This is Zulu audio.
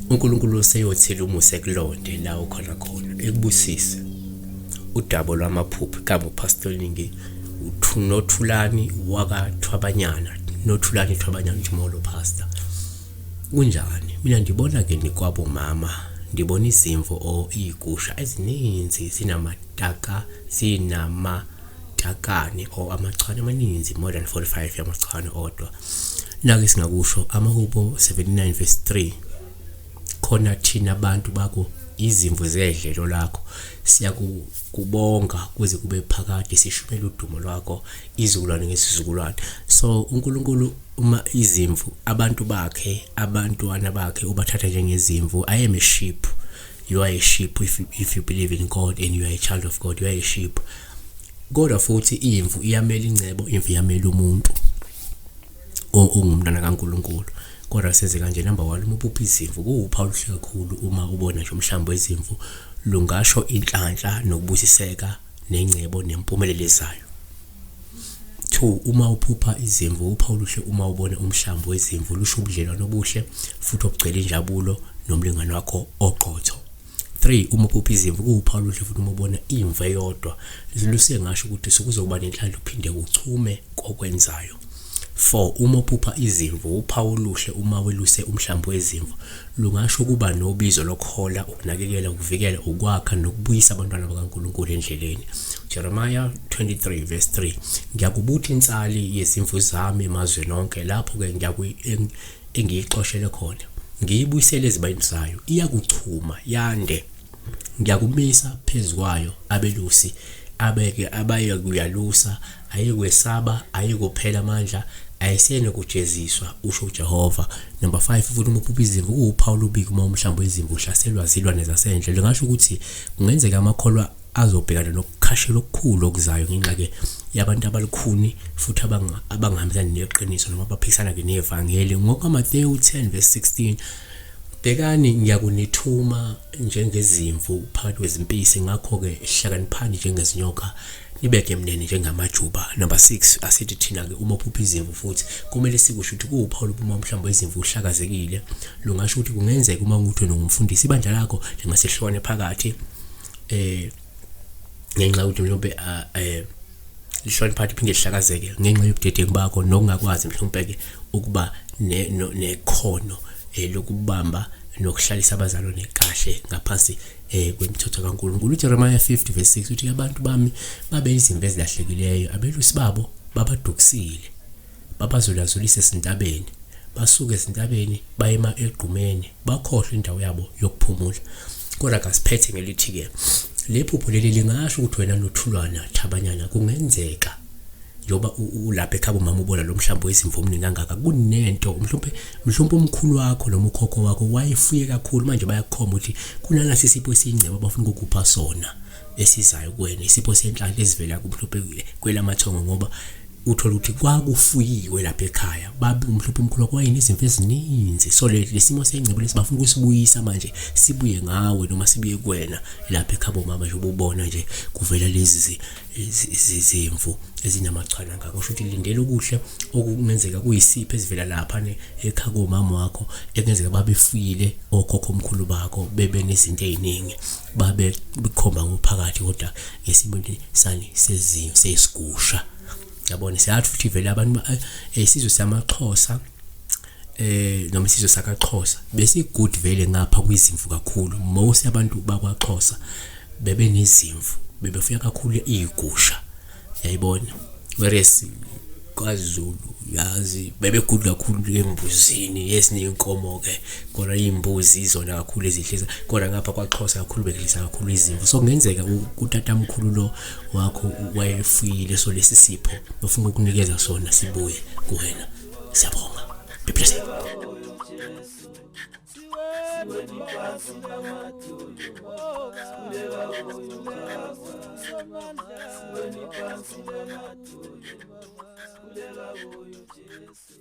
UNkulunkulu useyothela umusa ekulonde la ukhona khona ekubusise. Udaba lwamaphupho igama uPastor Ningi noThulani wakaThwabanyana noThulani Thwabanyana uthi molo pastor. Kunjani? Mina ndibona ke nikwabo mama ndibona izimvu or iigusha ezininzi zinamataka zinamatakane or amachwane amaninzi more than 45 yamachwane odwa. Nake singakusho amahubo 79 verse 3 khona thina abantu bakho izimvu zedlelo lakho siyakubonga kuze kube phakade sishumela udumo lwakho izizukulwane ngesizukulwane. So uNkulunkulu uma izimvu abantu bakhe abantwana bakhe ubathatha njengezimvu. I am a sheep, you are a sheep. If you believe in God and you are a child of God, you are a sheep. Kodwa futhi imvu iyamela ingcebo, imvu iyamela umuntu ongumntwana kaNkulunkulu. Kodwa senze kanje, number 1, uma uphupha izimvu kuwuphawu oluhle kakhulu. Uma ubona nje umhlambi wezimvu lungasho inhlanhla nokubusiseka nengcebo nempumelelo ezayo. 2, uma uphupha izimvu uphawu oluhle uma ubona umhlambi wezimvu lusho ubudlelwano obuhle futhi obugcwele injabulo nomlingani wakho oqotho. 3, uma uphupha izimvu kuwuphawu oluhle futhi uma ubona imvu eyodwa lusengasho ukuthi sekuzokuba nenhlanhla uphinde uchume kokwenzayo. 4, uma uphupha izimvu uphawu oluhle uma weluse umhlambi wezimvu lungasho ukuba nobizo lokuhola, ukunakekela, ukuvikela, ukwakha nokubuyisa abantwana bakaNkulunkulu endleleni. Jeremiah 23 verse 3, ngiyakubutha insali yezimvu zami emazweni onke lapho-ke engiyixoshele khona, ngiyibuyisele ezibayeni zayo, iyakuchuma yande. Ngiyakumisa phezu kwayo abelusi abeke abayekuyalusa, ayikwesaba, ayikuphela amandla, ayisenokujeziswa, usho uJehova. Number 5, futhi uma uphupha izimvu kuwuphawu olubi uma umhlambi wezimvu uhlaselwa zilwane zasendle. Lingasho ukuthi kungenzeka amakholwa azobhekana nokukhashela okukhulu okuzayo ngenxa-ke yabantu abalukhuni futhi abangahambisani neqiniso noma abaphikisana-ke nevangeli. NgokaMathewu 10 verse 16, bhekani ngiyakunithuma njengezimvu phakathi kwezimpisi, ngakho-ke hlakaniphani njengezinyoka nibeke mnene njengamajuba. Number 6, asithi thina-ke uma uphupha izimvu futhi kumele sikusho ukuthi kuwuphawu uma mhlawumbe wezimvu uhlakazekile, lungasho ukuthi kungenzeka uma ukuthi wena ungumfundisi ibandla lakho lingase lihlukane phakathi ngenxa yokuthi mhlawumbe lihlukane phakathi phinde lihlakazeke ngenxa yobudedengu bakho nokungakwazi mhlawumbe-ke ukuba nekhono lokubamba nokuhlalisa abazalwane kahle ngaphansi kwemithetho kaNkulunkulu. UJeremiah 50 verse 6 uthi abantu bami babe izimvu ezilahlekileyo, abelusi babo babadukisile, babazulazulisa ezintabeni, basuka ezintabeni bayema egqumeni, bakhohlwa indawo yabo yokuphumula. Kodwa kasiphethe ngelithi-ke le phupho leli lingasho ukuthi wena noThulwana Thabanyana kungenzeka njengoba ulapha ekhaya umama ubona lo mhlambi wezimvu omningi kangaka, kunento mhlawumbe umkhulu wakho noma ukhokho wakho wayefuye kakhulu, manje bayakukhomba ukuthi kunalasi sipho esiyingcebo abafuna ukukupha sona esizayo kuwena, isipho senhlanhla esivela mhlawumbe kwelamathongo, ngoba uthola ukuthi kwakufuyiwe lapha ekhaya, babe mhlawumbe umkhulu wakho wayenezimvu ezininzi. So lesimo sengcebo lesi bafuna ukusibuyisa manje, sibuye ngawe noma sibuye kuwena lapha ekhaya bomama, njengoba ubona nje kuvela lezi zimvu ezinamachwane angaka, kusho ukuthi lindela okuhle okungenzeka kuyisipho esivela lapha ekhaya komama wakho, ekungenzeka babefuyile okhokho omkhulu bakho, bebe nezinto eziningi, babe bikhomba ngophakathi kodwa ngesimo sani sezimvu sesigusha. Yabona siyathi futhi vele abantu isizwe samaXhosa noma isizwe sakaXhosa besi good vele ngapha kwizimvu kakhulu. Most abantu bakwaXhosa bebe nezimvu, bebefuya kakhulu igusha, yayibona. Whereas kwaZulu yazi bebe good kakhulu embuzini, yes neyinkomo ke, kodwa imbuzi izona kakhulu ezidlisa, kodwa ngapha kwaXhosa kakhulu bekudlisa kakhulu izimvu. So kungenzeka utatamkhulu lo wakho wayefuyile, so lesi sipho bafuna ukunikeza sona sibuye kuwena. Siyabonga, be blessed. Sikhuleka kuyo Jesu.